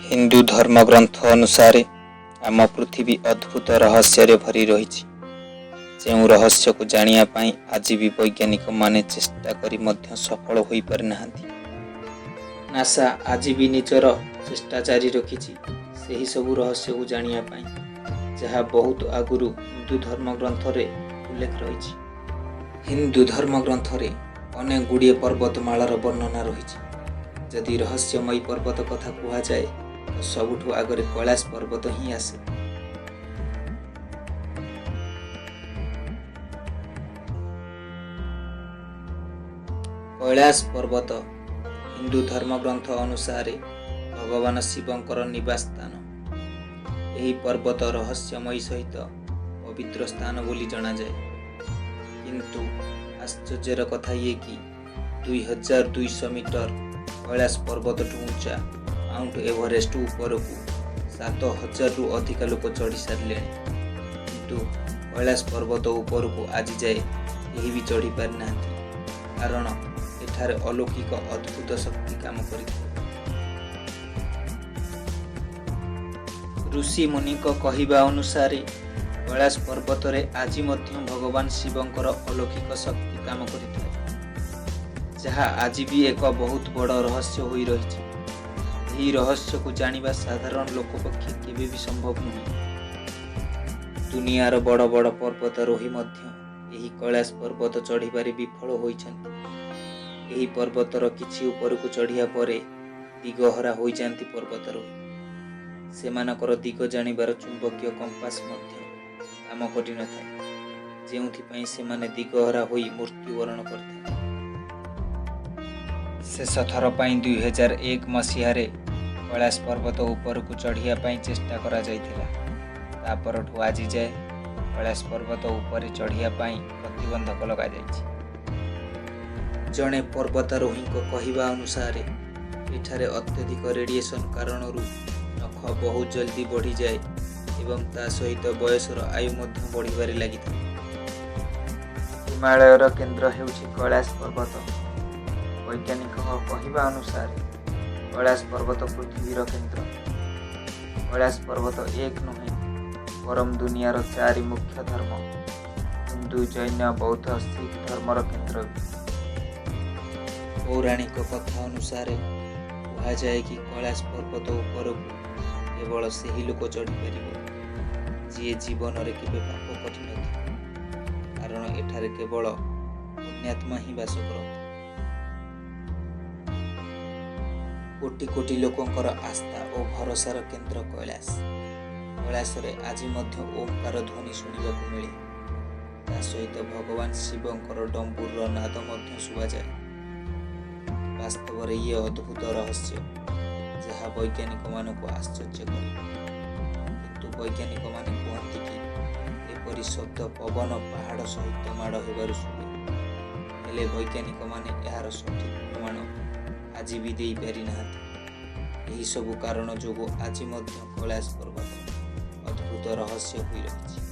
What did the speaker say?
ହିନ୍ଦୁ ଧର୍ମଗ୍ରନ୍ଥ ଅନୁସାରେ ଆମ ପୃଥିବୀ ଅଦ୍ଭୁତ ରହସ୍ୟରେ ଭରି ରହିଛି, ଯେଉଁ ରହସ୍ୟକୁ ଜାଣିବା ପାଇଁ ଆଜି ବି ବୈଜ୍ଞାନିକମାନେ ଚେଷ୍ଟା କରି ମଧ୍ୟ ସଫଳ ହୋଇପାରିନାହାନ୍ତି। ନାସା ଆଜି ବି ନିଜର ଚେଷ୍ଟା ଜାରି ରଖିଛି ସେହି ସବୁ ରହସ୍ୟକୁ ଜାଣିବା ପାଇଁ, ଯାହା ବହୁତ ଆଗରୁ ହିନ୍ଦୁ ଧର୍ମଗ୍ରନ୍ଥରେ ଉଲ୍ଲେଖ ରହିଛି। ହିନ୍ଦୁ ଧର୍ମଗ୍ରନ୍ଥରେ ଅନେକ ଗୁଡ଼ିଏ ପର୍ବତମାଳାର ବର୍ଣ୍ଣନା ରହିଛି। ଯଦି ରହସ୍ୟମୟୀ ପର୍ବତ କଥା କୁହାଯାଏ ତ ସବୁଠୁ ଆଗରେ କୈଳାସ ପର୍ବତ ହିଁ ଆସେ। କୈଳାସ ପର୍ବତ ହିନ୍ଦୁ ଧର୍ମଗ୍ରନ୍ଥ ଅନୁସାରେ ଭଗବାନ ଶିବଙ୍କର ନିବାସ ସ୍ଥାନ। ଏହି ପର୍ବତ ରହସ୍ୟମୟୀ ସହିତ ପବିତ୍ର ସ୍ଥାନ ବୋଲି ଜଣାଯାଏ। କିନ୍ତୁ ଆଶ୍ଚର୍ଯ୍ୟର କଥା ଇଏ କି 2200 ମିଟର କୈଳାସ ପର୍ବତଠୁ ଉଞ୍ଚା ମାଉଣ୍ଟ ଏଭରେଷ୍ଟ ଉପରକୁ 7000ରୁ ଅଧିକା ଲୋକ ଚଢ଼ି ସାରିଲେଣି, କିନ୍ତୁ କୈଳାସ ପର୍ବତ ଉପରକୁ ଆଜି ଯାଏ କେହି ବି ଚଢ଼ି ପାରିନାହାନ୍ତି, କାରଣ ଏଠାରେ ଅଲୌକିକ ଅଦ୍ଭୁତ ଶକ୍ତି କାମ କରିଥାଏ। ଋଷି ମୁନିଙ୍କ କହିବା ଅନୁସାରେ କୈଳାସ ପର୍ବତରେ ଆଜି ମଧ୍ୟ ଭଗବାନ ଶିବଙ୍କର ଅଲୌକିକ ଶକ୍ତି କାମ କରିଥାଏ, ଯାହା ଆଜି ବି ଏକ ବହୁତ ବଡ଼ ରହସ୍ୟ ହୋଇ ରହିଛି। ଏହି ରହସ୍ୟକୁ ଜାଣିବା ସାଧାରଣ ଲୋକ ପକ୍ଷେ କେବେ ବି ସମ୍ଭବ ନୁହେଁ। ଦୁନିଆର ବଡ଼ ବଡ଼ ପର୍ବତାରୋହୀ ମଧ୍ୟ ଏହି କୈଳାସ ପର୍ବତ ଚଢ଼ିବାରେ ବିଫଳ ହୋଇଛନ୍ତି। ଏହି ପର୍ବତର କିଛି ଉପରକୁ ଚଢ଼ିବା ପରେ ଦିଗହରା ହୋଇଯାଆନ୍ତି ପର୍ବତାରୋହୀ। ସେମାନଙ୍କର ଦିଗ ଜାଣିବାର ଚୁମ୍ବକୀୟ କମ୍ପାସ ମଧ୍ୟ କାମ କରିନଥାଏ, ଯେଉଁଥିପାଇଁ ସେମାନେ ଦିଗହରା ହୋଇ ମୃତ୍ୟୁବରଣ କରିଥାନ୍ତି। ଶେଷ ଥର ପାଇଁ 2001 ମସିହାରେ କୈଳାସ ପର୍ବତ ଉପରକୁ ଚଢ଼ିବା ପାଇଁ ଚେଷ୍ଟା କରାଯାଇଥିଲା। ତା ପରଠୁ ଆଜି ଯାଏ କୈଳାସ ପର୍ବତ ଉପରେ ଚଢ଼ିବା ପାଇଁ ପ୍ରତିବନ୍ଧକ ଲଗାଯାଇଛି। ଜଣେ ପର୍ବତାରୋହୀଙ୍କ କହିବା ଅନୁସାରେ ଏଠାରେ ଅତ୍ୟଧିକ ରେଡ଼ିଏସନ୍ କାରଣରୁ ନଖ ବହୁତ ଜଲ୍ଦି ବଢ଼ିଯାଏ ଏବଂ ତା ସହିତ ବୟସର ଆୟୁ ମଧ୍ୟ ବଢ଼ିବାରେ ଲାଗିଥାଏ। ହିମାଳୟର କେନ୍ଦ୍ର ହେଉଛି କୈଳାସ ପର୍ବତ। ବୈଜ୍ଞାନିକଙ୍କ କହିବା ଅନୁସାରେ କୈଳାସ ପର୍ବତ ପୃଥିବୀର କେନ୍ଦ୍ର। କୈଳାସ ପର୍ବତ ଏକ ନୁହେଁ, ବରଂ ଦୁନିଆର ଚାରି ମୁଖ୍ୟ ଧର୍ମ ହିନ୍ଦୁ, ଜୈନ, ବୌଦ୍ଧ, ଶିଖ ଧର୍ମର କେନ୍ଦ୍ର ବି। ପୌରାଣିକ କଥା ଅନୁସାରେ କୁହାଯାଏ କି କୈଳାସ ପର୍ବତ ଉପରକୁ କେବଳ ସେହି ଲୋକ ଚଢ଼ିପାରିବ, ଯିଏ ଜୀବନରେ କେବେ ପାପ କରିନଥିବ, କାରଣ ଏଠାରେ କେବଳ ପୁଣ୍ୟାତ୍ମା ହିଁ ବାସ କରନ୍ତି। କୋଟି କୋଟି ଲୋକଙ୍କର ଆସ୍ଥା ଓ ଭରସାର କେନ୍ଦ୍ର କୈଳାସ। କୈଳାସରେ ଆଜି ମଧ୍ୟ ଓଁକାର ଧ୍ୱନି ଶୁଣିବାକୁ ମିଳେ। ତା ସହିତ ଭଗବାନ ଶିବଙ୍କର ଡମ୍ବୁରୁର ନାଦ ମଧ୍ୟ ଶୁଭାଯାଏ। ବାସ୍ତବରେ ଇଏ ଅଦ୍ଭୁତ ରହସ୍ୟ, ଯାହା ବୈଜ୍ଞାନିକମାନଙ୍କୁ ଆଶ୍ଚର୍ଯ୍ୟ କରେ। କିନ୍ତୁ ବୈଜ୍ଞାନିକମାନେ କୁହନ୍ତି କି ଏପରି ଶବ୍ଦ ପବନ ପାହାଡ଼ ସହିତ ମାଡ଼ ହେବାରୁ ଶୁଭେ। ହେଲେ ବୈଜ୍ଞାନିକମାନେ ଏହାର ସଠିକ୍ ପ୍ରମାଣ ଆଜି ବି ଦେଇପାରିନାହାନ୍ତି। ଏହିସବୁ କାରଣ ଯୋଗୁଁ ଆଜି ମଧ୍ୟ କୈଳାସ ପର୍ବତ ଅଦ୍ଭୁତ ରହସ୍ୟ ହୋଇ ରହିଛି।